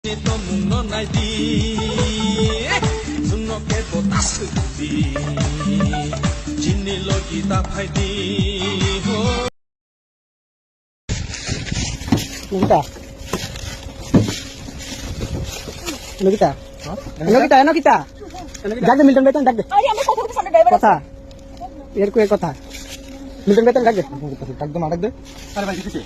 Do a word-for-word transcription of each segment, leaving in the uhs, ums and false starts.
Tomungno naidi, chwngno kebo ta swkdi, chini logi ta phaidi, ho. Nokita. Nokita. Ha? Nokita, nokita. Nokita. Dak de Milton Beton, dak de. Aria, amra kotha kotha samne driver. Kotha. Er koi kotha. Milton Beton, dak de. Dak de, dak de. Are bhai, kisi.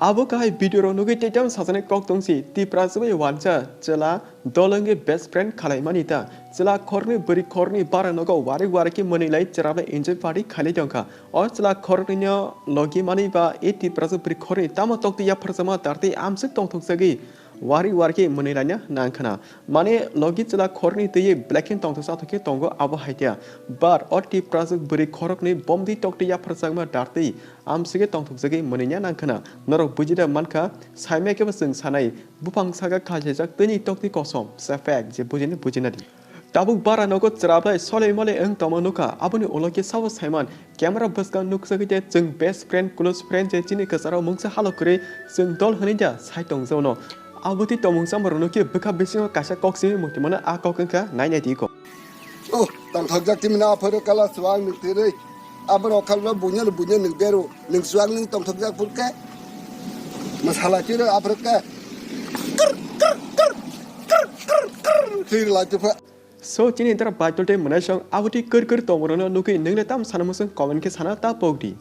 Abo kahai video rok nugwi tei tamo sajani kok tongsi, Tiprasa bai wansa chwla dol wngwi best friend khalaimani ta. Chwla khoroknwi bwrwi khoroknwi bara nogo warik warik khe mwnwi lai chwrabai enjoy party khailai tongkha. O chwla khoroknwino logi manwi ba e Tiprasa bwrwi khoroknwi tamo toktwi yapharjakma tartwi amswk tongthokjagwi warik warik khe mwnwi laina nangkhwna. Mane logi chwla khoroknwi twiwi belai khe tongthoksa thokhe tongo abo hai khe. But o Tiprasa bwrwi khoroknwi bomtwi toktwi yapharjakma tartwi amswk khe tongthokjagwi mwnwi ya nangkhwna. Norok bujida mankha, saimaya khe bo chwng sanai, buphang saka khalsijak tini toktwi kosom, se fact je bujini bujina di. Tabuk bara nogo chwrabai solei molei wng tongma nukha, aboni ulo khe sabo saiman, camera bwskang nukjagwi de chwng best friend, close friend je chini kwcharo mungsa halo kwrwi chwng dol hwnwi da sai tongjaono. Abotwi tongmung chamung rokno khe bwkha bisingo kaisa kok simi muitimano a kok wngkha nai nai di kok. Oh, tongthokjak timi na aphuru kala suang ni tirwi. Aborok khalno bunya no bunya nwng beru, nwng suang nwng tongthokjak phurkhe. Masala tiro aphuru khe. Kir, kir, kir, kir, kir, kir, kir. Thir lai tupha. So, chini dara bike tol tei mwnai song abotwi kir kir tongmung rokno nugwi nwng le tam sana muchung comment khe sana ta pok di.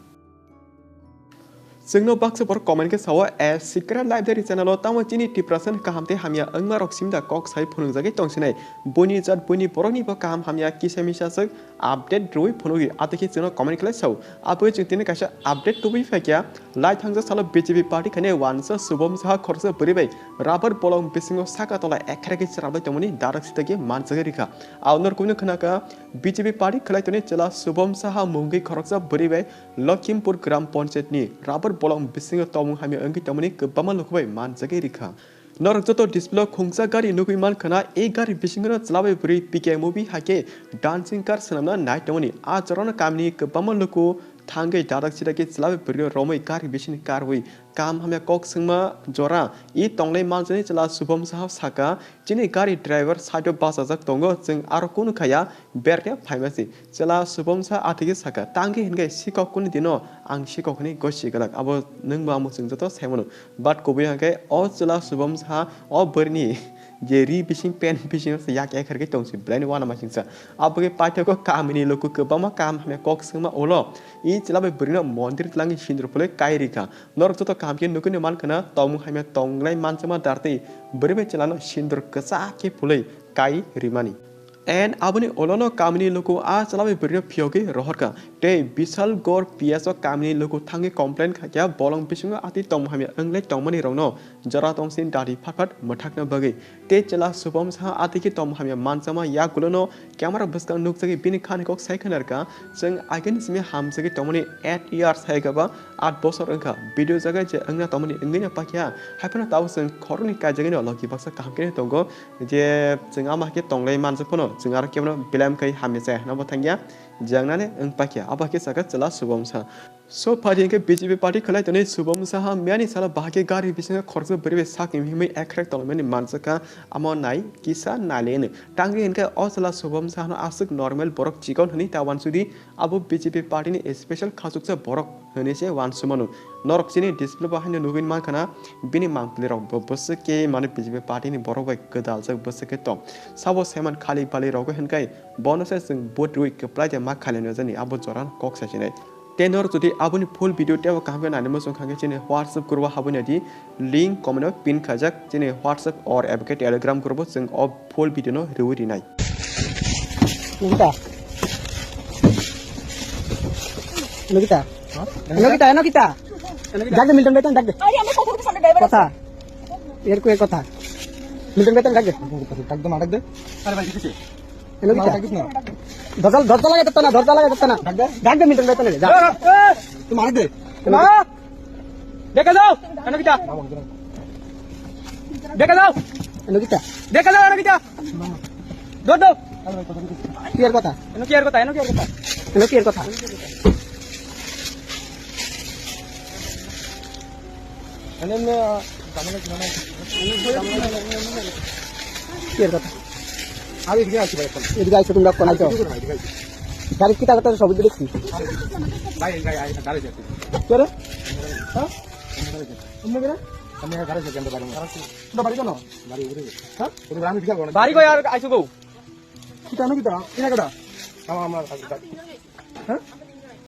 Chwngno baksa borok comment khe sao, a secret library channel o tamo chini Tiprasa ni kaham tei hamya wngma rok simda kok sai phunukjagwi tongsinai. Buini jat buini borok ni bo kaham hamya kisa misa swk update rwui phunukdi. Atwi khe chwngno comment khlai sao. Aboni chwng tini kaisa update tubui phaikha. Lai thangjak salo B J P party khainai wansa Subom Saha khoroksa bwrwi bai rubber bolong bisingo saka tola ekharai khe chwrabai tongmani darak sitagwi manjagwi rikha. Aonor kubuni khwnakha B J P party khlai tonwi chwla Subom Saha mungwi khoroksa bwrwi bai Lokhimpur Gram Panchayat ni rubber bolong bisingo tongmung hamya wngwi tongmani kwbangma lukubai manjagwi rikha. Norok joto display o khungsa gari nugwi mankha na, e gari bisingo no chwla bai bwrwi P K movie hai khe dancing car swnamna nai tongmani. A jorano kamini kwbangma luku thangwi dadak sidakhe chwla bai bwrwi romwi gari bising karwi kaham hamya kok swngma jora e tonglai manjani chwla Subom Saha saka, chini gari driver side o bachajak tongo, chwng aro kunu khaya. Berke phaima se chwla Subom Saha atigi saka, tangwi hinkai sikok kuni dino ang sikok hinwi gosi gwlak, abo nwngbo amo chwng joto saimano. But kubui hwnkhe o chwla Subom Saha o bwrwini je ri bising pen bising se yak ekharkhe tongsi belai ni uanama singsa. Abokhe paithakgo kamini luku kwbangma kaham hamya kok swngma ulo e chwla bai bwrwino mondir twlangwi sindur phulwi kai rikha. Norok joto kaham khe nugwino mankha na tongmung hamya tonglai manjama dartwi bwrwi bai chwlano sindur kwchak khe phulwi kai rimani. And aboni ulono kamini luku a chwla bai bwrwino phiyogwi rohorkha. Tei Bishalgarh P S o kamini luku thangwi complain khaikha, bolong bisingo atwi tongmung hamya wnglai tongmani rokno jora tongsin dadi phat phat mwthakna bagwi. Tei chwla Subom Saha atwi khe tongmung hamya manjama yagulono camera bwskang nukjagwi bini khani kok sai khwnarkha, chwng agini simi hamjagwi tongmani eight years hai khe ba aat bosor wngkha, video jaga je wngna tongmani wngwi no pakya, haiphano tabuk chwng khoroknwi kaijagwi no logi baksa kaham khe tongo, je chwng ama khe tonglai manjak phano chwng aro kebono belai wngkha hamya chaya hwnba thangya, je wngnani wng pakya, abo khe sakha chwla Subom Saha. So phaidi hwnkhe B J P party khwlai tonwi Subom Saha miyani salo bahai khe gari bisingo khoroksa bwrwi bai sak himwi himwi ekrek tonglaimani manjakha, amo nai kisa nailai hwnwi. Tangwi hwnkhe o chwla Subom Sahano aswk normal borok chikon hwnwi ta uansukdi, abo B J P party ni special khachuksa borok hwnwi se uansukmano. Norok chini display bo haino nugwi mankha na, bini mangpili rok bo bwswk khe mane B J P party ni borok bai gwdaljak bwswk khe tong. Sabo saiman khali bali rogwi hwnkhai bono se chwng vote rwi kwplai de ma khali nw jani abo jora kok sachinai. Tei norok jodi aboni full video teibo kaham khe naina muchung kha khe chini WhatsApp group o habwi naidi, link comment o pin khaijak chini WhatsApp or abo khe Telegram group o chwng o full video no rwui rinai. Nukita. Nukita. Nukita, nukita. Nukita. Dak de Milton bai tong, dak de. আরে, আমরা কত কিছু আমরা ড্রাইভার আছে। কথা। এর কো এর কথা। Milton bai tong, dak de. একদম আটক দে। আরে ভাই, কিছু Ano kita? Dojal, dojal lagi tetana, dojal lagi tetana. Dagda, Milton Beton lagi. Dak de. Tumar de. Ma! Dekha jao. Ano kita? Dekha jao. Ano kita? Dekha jao, ano kita? Do, do. Kiar kota? Ano kiar kota? Ano kiar kota? Ano kiar kota? Ano na, tama na, tama na. কি এর কথা? আমি এদিকে আসি ভাই, এখন। এদিকে আইছো, তুমি ডাক কোন আইছো? এদিকে না, এদিকে আসি। গাড়ি কিতা কথা সব দেখছি। ভাই, এই গাড়ি, এই গাড়ি যাচ্ছে। কে রে? হ্যাঁ? অন্য কে রে? আমি গাড়ি যাচ্ছি, আমরা বাড়ি। তোমরা বাড়ি কেন? বাড়ি উঠে গেছে। হ্যাঁ? ওদের আমি বিকাল করে বাড়ি কই আর আইছো গো? কিতা না কিতা? কিনা কেটা? আমার, আমার, হ্যাঁ?